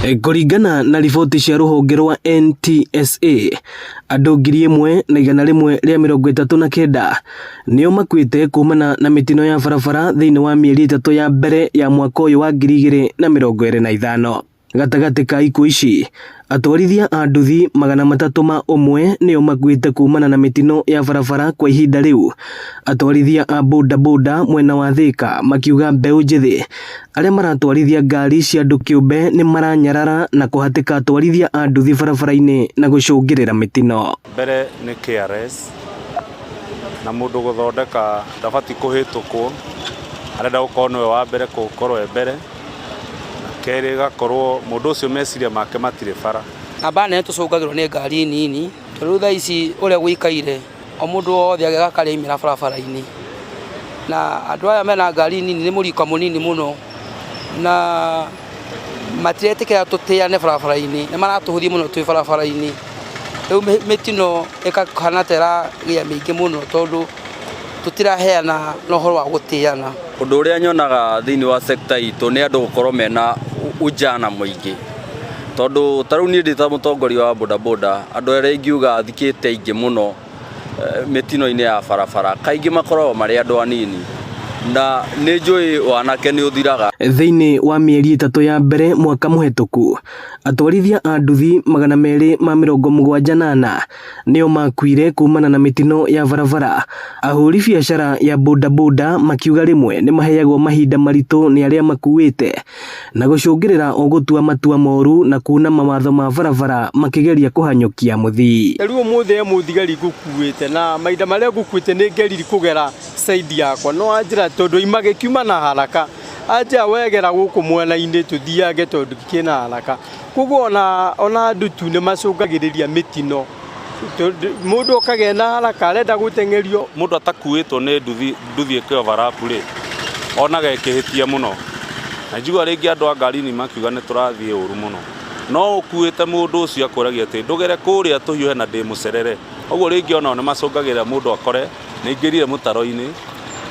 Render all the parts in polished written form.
Kũringana na riboti cia rũhonge rwa NTSA, andũ 1,139 nĩo makuĩte kumana na mĩtino ya barabara thĩinĩ wa mĩeri 3 ya mbere ya mwaka ũyũ wa 2025. Gatagatĩ ka ikuũ ici, atwarithia a nduthi 301 nĩo makuĩte kumana na mĩtino ya barabara kwa ihinda rĩu. Atwarithia a bodaboda mwena wa Thika makiuga mbeũ njĩthĩ arĩa maratwarithia ngari cia andũ kĩũmbe nĩ maranyarara na kũhatĩka atwarithia a nduthi barabara-inĩ na gũcũngĩrĩra mĩtino. Mbere nĩ KRS na mũndũ gũthondeka ndabatiĩ kũhĩtũkwo, arenda gũkorwo nĩwe wa mbere gũkorwo e mbere. Kerĩ ĩgakorwo mũndũ ũcio meciria make matirĩ bara. Namba nene tũcũngagĩrwo nĩ ngari nini, tondũ rĩu thaa ici ũrĩa gũikaire, o mũndũ wothe agĩaga karĩa aimĩra barabara-inĩ. Na andũ aya mena ngari nini nĩ mũrika mũnini mũno, na matiretĩkĩra tũtĩane barabara-inĩ, nĩ maratũhũthia mũno twĩ barabara-inĩ. Rĩu mĩtino ĩkahana ta ĩragĩa mĩingĩ mũno tondũ tũtiraheana na ũhoro wa gũtĩana. Ũndũ ũrĩa nyonaga thĩinĩ wa sector itũ nĩ andũ gũkorwo mena ujana mũingĩ, tondũ ta rĩu niĩ ndĩ ta mũtongoria wa bodaboda, andũ arĩa ingiuga thikĩte aingĩ mũno mĩtino-inĩ ya barabara kaingĩ makoragwo marĩ andũ anini, na nĩ njũĩ wanake nĩ ũthiraga. Thĩinĩ wa mĩeri 3 ya mbere mwaka mũhetũku, atwarithia a nduthi 274 nĩo makuire kumana na mĩtino ya barabara. Ahũri biacara ya bodaboda makiuga rĩmwe nĩ maheagwo mahinda maritũ nĩ arĩa makuĩte na gũcũngĩrĩra o gũtua matua moru na kuna mawatho ma barabara makĩgeria kũhanyũkia mũthii. Rĩu ũmũthĩ he mũthigari ngũkuĩte na mahinda marĩa ngũkuĩte nĩ ngeriri kũgera side yakwa, no anjĩra tondũ imagĩkiuma na haraka, anjĩra wegera gũkũ mwena-inĩ tũthiange tondũ kĩna haraka. Koguo ona andũ tu nĩ macũngagĩrĩria mĩtino, mũndũ okagĩa na haraka arenda gũteng'erio. Mũndũ atakuĩtwo nĩ nduthi ĩkĩ overlap rĩ, onaga ĩkĩhĩtia mũno. Na njigua rĩngĩ andũ a ngari nini makiuga nĩ tũrathiĩ ũru mũno. No ũkuĩte mũndũ ũcio akwĩragia atĩ ndũgere kũrĩa tũhiũhe na ndĩ mũcerere. Ũguo rĩngĩ onao nĩ macũngagĩrĩria mũndũ akore nĩ aingĩrire mũtaro-inĩ,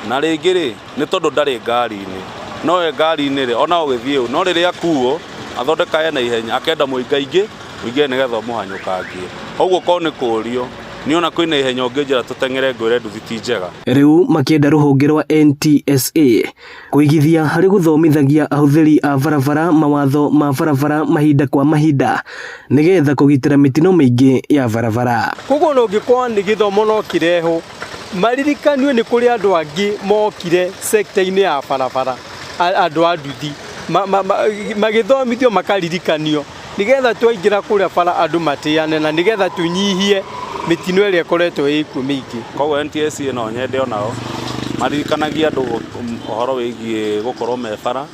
na rĩngĩ rĩ, nĩ tondũ ndarĩ ngari-inĩ. No e ngari-inĩ rĩ, ona ũgĩthiĩ ũũ, no rĩrĩa akuo, athondeka ena ihenya, akenda mũingaingĩ, mũingĩre nĩgetha ũmũhanyũkangie. Koguo korwo nĩ kũũrio, niĩ ona kwĩna ihenya ũngĩnjĩra tũteng'ere ngwĩre nduthi ti njega. Rĩu makĩenda rũhonge rwa NTSA kũigithia harĩ gũthomithagia ahũthĩri a barabara mawatho ma barabara mahinda kwa mahinda nĩgetha kũgitĩra mĩtino mĩingĩ ya barabara. Koguo ona ũngĩkorwo nĩ gĩthomo no kĩrehwo, maririkanio nĩ kũrĩ andũ angĩ mokire sector-inĩ ya barabara, andũ a nduthi, magĩthomithio makaririkanio nĩgetha twaingĩra kũrĩa bara andũ matĩane na nĩgetha tũnyihie mĩtino ĩrĩa ĩkoretwo ĩkuo mĩingĩ. Koguo NTSA no nyende onao maririkanagie andũ ũhoro wĩgiĩ gũkorwo me bara,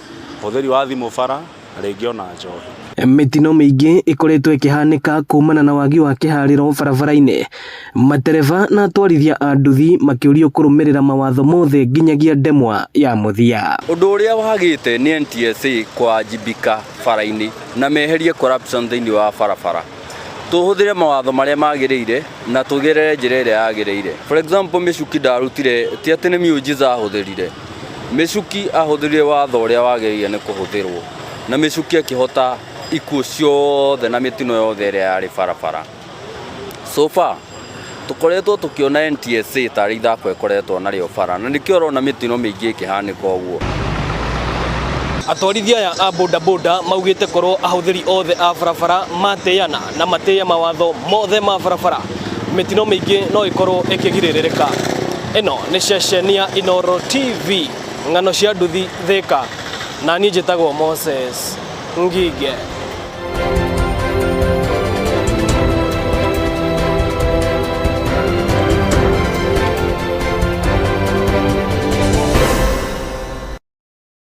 ũhũthĩri wa thimũ bara, na rĩngĩ ona njohi. Mĩtino mĩingĩ ĩkoretwo ĩkĩhanĩka kumana na wagi wa kĩharĩro barabara-inĩ. Matereba na atwarithia a nduthi makĩũrio kũrũmĩrĩra mawatho mothe nginyagia ndemwa ya mũthia. Ũndũ ũrĩa wagĩte nĩ NTSA kũwajibika bara-inĩ na meherie corruption thĩinĩ wa barabara. Tũhũthĩre mawatho marĩa magĩrĩire na tũgerere njĩra ĩrĩa yagĩrĩire. For example, Michuki ndarutire, ti atĩ nĩ miujiza ahũthĩrire. Michuki ahũthĩrire watho ũrĩa wagĩrĩire nĩ kũhũthĩrwo, na Michuki akĩhota ikuũ ciothe na mĩtino yothe ĩrĩa yarĩ barabara. So far, tũkoretwo tũkĩona NTSA tarĩ ithako ĩkoretwo narĩo bara, na nĩkĩo ũrona mĩtino mĩingĩ ĩkĩhanĩka ũguo. Atwarithia aya a bodaboda maugĩte korwo ahũthĩri othe a barabara matĩana na matĩye mawatho mothe ma barabara, mĩtino mĩingĩ no ĩkorwo ĩkĩgirĩrĩrĩka. Ĩno nĩ ceceni ya Inooro TV, ng'ano cia nduthi Thika, na niĩ njĩtagwo Moses Ngige.